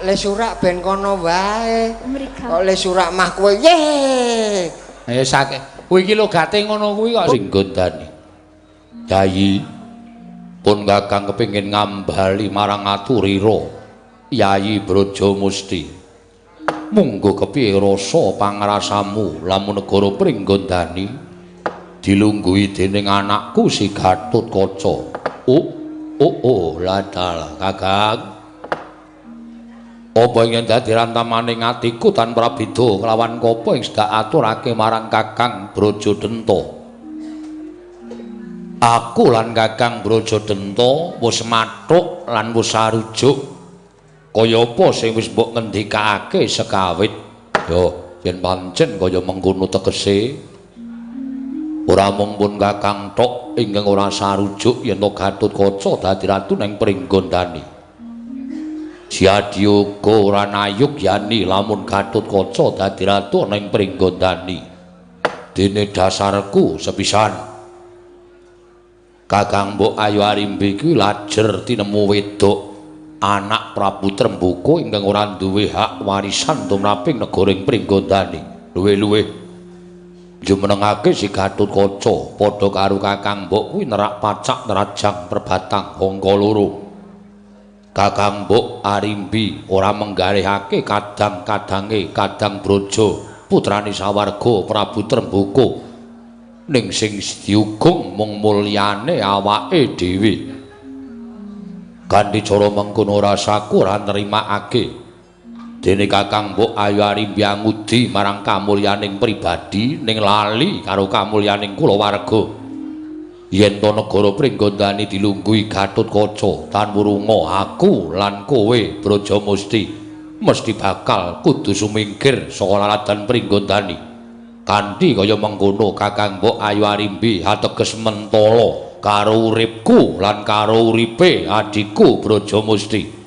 Le surak ben kono wae. Kok le surak mah kowe ye. Ayo sake. Kuwi iki logate ngono kuwi kok sing gondani. Yayi pun Kakang kepengin ngambali marang aturira Yayi Brajamusti. Munggo kepiye rasa pangrasamu lamun negara Pringgondani dilungguhi dening anakku si Gatotkaca. Oh oh oh ladal Kakang. Apa ing dadi rantamaning atiku tanpa beda kelawan kapa ing sedak aturake marang Kakang Brajadenta. Aku lan Kakang Brajadenta wis mathuk lan wis sarujuk kaya apa sing wis mbok ngendikake sekawit. Yo yen pancen kaya mengkono tegese ora mung pun Kakang tok ingkang ora sarujuk yen to Gatotkaca dadi ratu ning Pringgondani. Siadi uga ora nayuk yani lamun Gatotkaca dadi ratu ning Pringgondani. Dene dasarku sepisan Kakang Mbok Ayu Arimbi kuwi lajer tinemu wedok anak Prabu Tremboko ingkang ora duwe hak warisan tumraping negara ing Pringgondani. Luwih-luwih Jumenengake si Gatotkaca padha karo Kakang Mbok kuwi nerak pacak nerajang perbatang angka loro. Kakang Mbok Arimbi ora menggalihake kadang-kadange Kadang Braja putrane sawarga Prabu Trembaka ning sing diugung mung mulyane awake dhewe. Kanthi cara mengkono rasaku ora nrimakake. Dene Kakang Mbok Ayu Arimbi angudi marang kamulyaning pribadi ning lali karo kamulyaning kulawarga. Yen to negara Pringgondani dilungguhi Gatotkaca tanwurunga aku lan kowe Brajamusti mesti bakal kudu sumingkir saka laladan Pringgondani. Kanthi kaya mengkono Kakang Mbok Ayu Arimbi ateges mentala karo uripku lan karo uripe adhiku Brajamusti.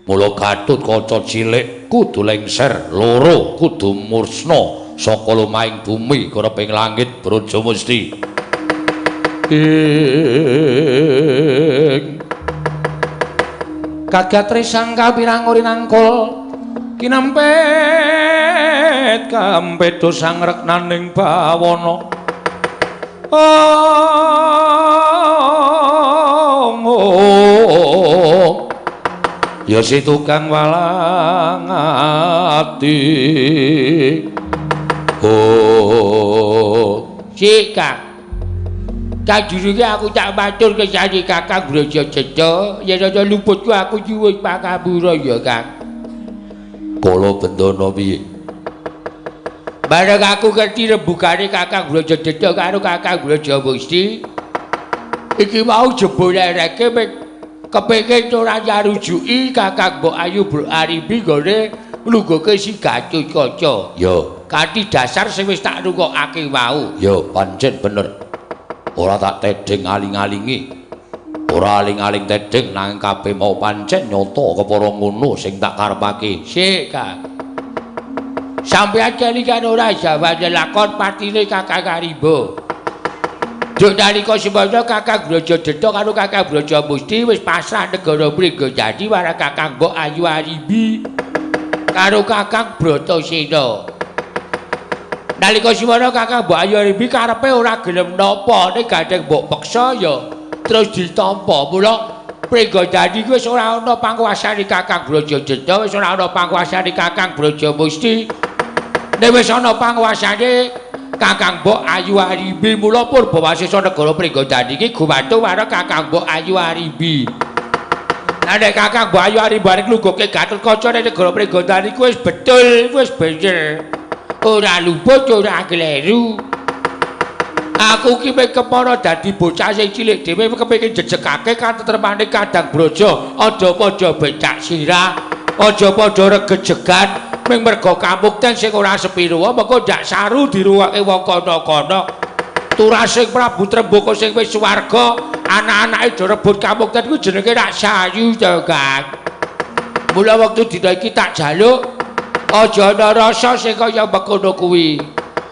Mula Gatotkaca cilik kudu lengser, loro kudu mursna saka lumahing bumi kereping langit Brajamusti. Ing kagatri sangka pirang rinangkul kinempet kampedo sangreknaning bawana. Oh, ya si tukang walang ati. Oh, sik Kang. Sajurunge aku tak matur kesane Kakang Brajajedha, yen ana luputku aku nyuwun pangapura ya Kang. Kala bendana piye? Bareng aku ngerti rembugane Kakang Brajajedha karo Kakang Brajamusti, iki mau jebul ereke mek kepengin ora nyarujuki Kakang Mbok Ayu Mbok Arimbi nggone nglungguhke si Gatotkaca. Ya, kanthi dasar sing wis tak rungokake wau. Ya, pancen bener. Ora tak tedheng aling-alingi. Ora aling-aling tedheng nanging kabeh mau pancen nyata kepara ngono sing tak karepake. Sik, Kang. Sampeyan kelingan ora jawane lakon patine Kakang Arimba. Duk nalika semono Kakang Brajajedha karo Kakang Brajamusti wis pasrah negara Pringgondani marang Kakang Mbok Ayu Arimbi karo Kakang Bratasena. Nalika semono Kakang Mbok Ayu Arimbi karepe ora gelem nampa, ning gandeng mbok peksa ya terus ditampa. Mula Pringgondani kuwi wis ora ana panguwasane Kakang Brajajedha, wis ora ana panguwasane Kakang Brajamusti. Nek wis ana panguwasane Kakang Mbok Ayu Arimbi, mula Purbawasesa negara Pringgondani iki gumantung marang Kakang Mbok Ayu Arimbi. Lah nek Kakang Mbok Ayu Arimbi arep nglungguhke Gatotkaca ning negara Pringgondani kuwi wis betul, wis bener. Ora luput, ora kleru. Aku ki mek kepara dadi bocah sing cilik dhewe kepengin jejegake katetremane Kadang Braja. Aja padha becak sirah, aja padha regejegan ming merga kamukten sing ora sepiro mengko ndak saru diruwake wong kono-kono. Turasing Prabu Trembaka sing wis swarga, anak-anake do rebut kamukten kuwi jenenge rak sayu to, Kang. Mula wektu dina iki tak jaluk aja ana rasa sing kaya mengkono kuwi.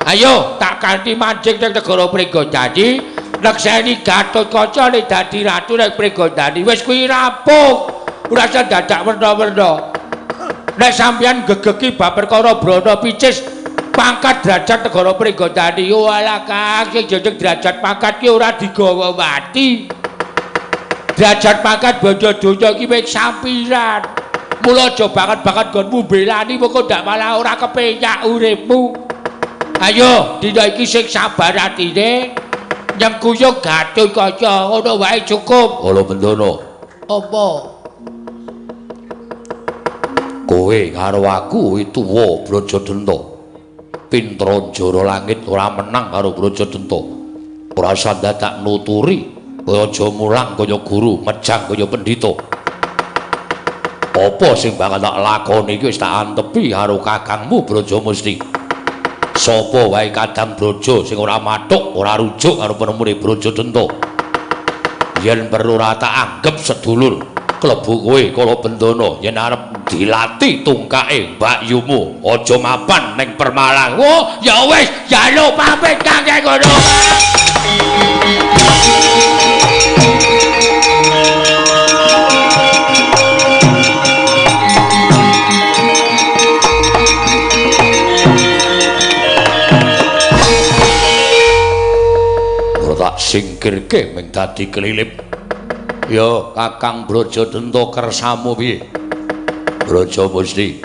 Ayo tak kanthi mancing ning negara Pringgondani, nekseni Gatotkaca nek dadi ratu ning Pringgondani. Wis kuwi rampung. Ora usah dadak werna-werna. Nek sampeyan gegeki bab perkara brana picis pangkat derajat negara Pringgondani, walah Kang, sing jeneng derajat pangkat ki ora digawa mati. Derajat pangkat bondo donya ki wis sampiran. Mula aja banget-banget nggonmu belani mengko ndak malah ora kepenyak uripmu. Ayo dina iki sing sabar atine nyengkuyung Gatotkaca ngono wae cukup. Kala bendana. Apa? Kowe karo aku kuwi tuwa Brajadenta. Pintra njara langit ora menang karo Brajadenta. Ora usah dadak nuturi, kowe aja mulang kaya guru, mejang kaya pendhita. Apa sing bakal tak lakoni iki wis tak antepi karo kakangmu Brajamusti. Sapa wae Kadang Braja sing ora mathuk, ora rujuk karo penemune Brajadenta. Yen perlu ora tak anggep sedulur, klebu kowe kala bendana yen arep dilati tungkake mbakyumu, aja mapan ning Permalang. Oh, ya wis, jaluk pamit Kang ngono. Singkirke ming dadi kelilip. Ya Kakang Brajadenta kersamu piye? Braja Musti.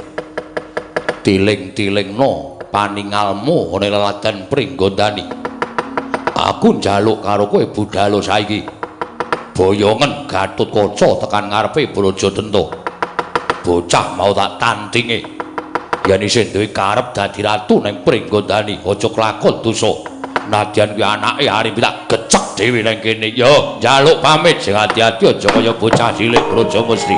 Tiling-tilingno paningalmu ana leladan Pringgondani. Aku njaluk karo kowe budhal saiki. Boyongen Gatotkaca tekan ngarepe Brajadenta. Bocah mau tak tantinge. Yen isih duwe karep dadi ratu ning Pringgondani, aja kelakon dosa. Nadyan kuwi anake arep tak gecek dhewe nang kene. Yo, njaluk pamit sing ati-ati aja kaya bocah cilik Braja Musti.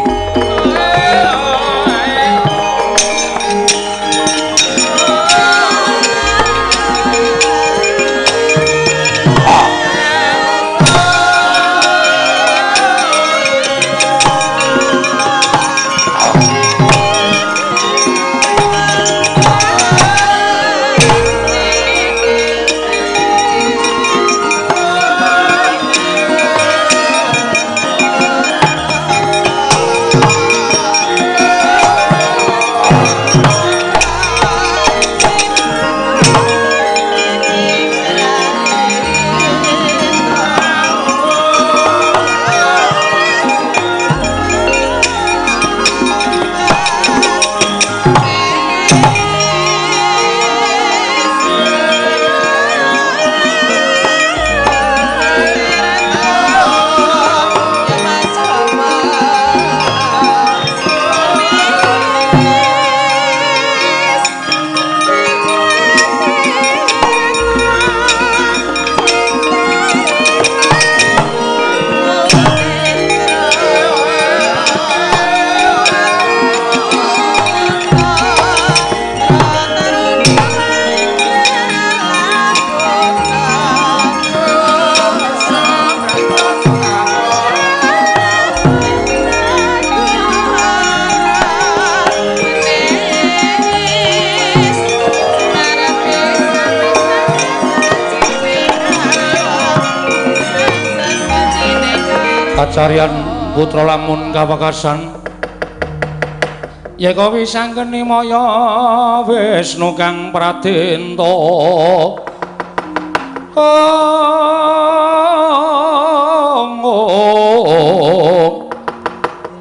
Kacarian putra lamun kawekasan yeka wisangkeni maya Wisnu kang pradenta.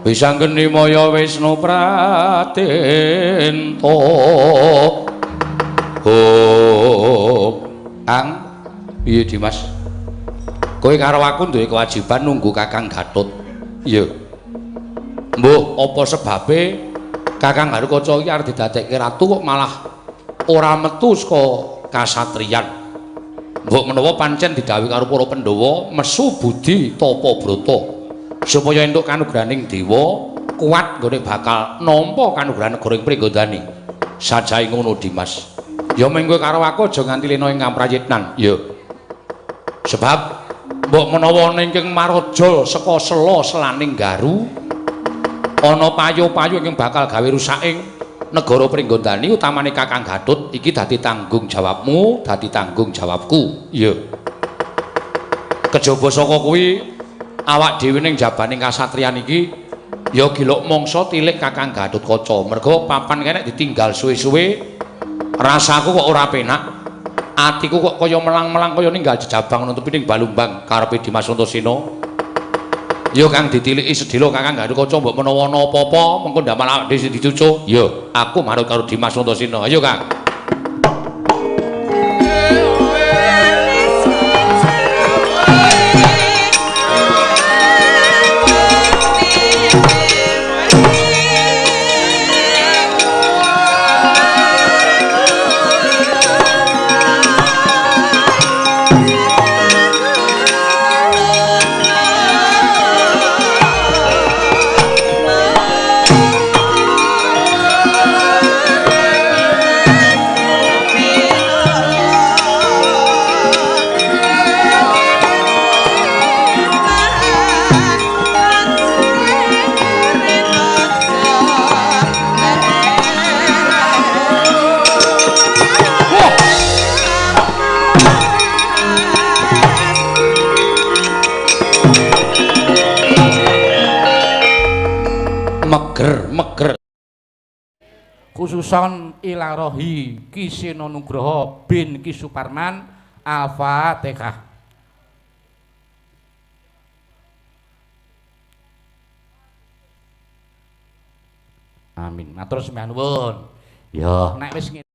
Wisangkeni maya Wisnu pradenta. Kang piye Dimas? Kowe karo aku duwe kewajiban nunggu Kakang Gatot. Iya. Mbuh, apa sebabe Kakang Gatotkaca iki arep didadekke ratu kok malah ora metu saka kasatriyan. Mbok menawa pancen didhawuhi karo para Pandhawa mesu budi tapa brata supaya entuk kanugrahaning dewa kuat nggone bakal nampa kanugrahan negara ing Pringgondani. Sajae ngono Dimas. Ya mung kowe karo aku aja nganti lena ing ngamprayitnan. Iya. Sebab mbok menawa ning Maraja saka sela selaning Garu ana payu-payu ingkang bakal gawe rusaking negara Pringgondani utamane Kakang Gatot iki dadi tanggung jawabmu, dadi tanggung jawabku. Iya. Kejaba saka kuwi awak dhewe ning jabaning kasatriyan iki ya gilok mangsa tilik Kakang Gatotkaca. Merga papan kene ditinggal suwe-suwe rasaku kok ora penak. Atiku kok kaya melang-melang kaya ninggal jejabang nutupi ning Balumbang karepe Dimas Antasena. Ya kang ditiliki sedhela Kakang Gatotkaca mbok menawa ana apa-apa mengko ndamel awak dhewe sing dicucu. Ya, aku manut karo Dimas Antasena. Ayo Kang. Meger-meger khususon ilarohi Ki Seno Nugroho bin Ki Suparman. Al-Fatihah. Amin. Matur sembah nuwun. Ya, nek wis ngene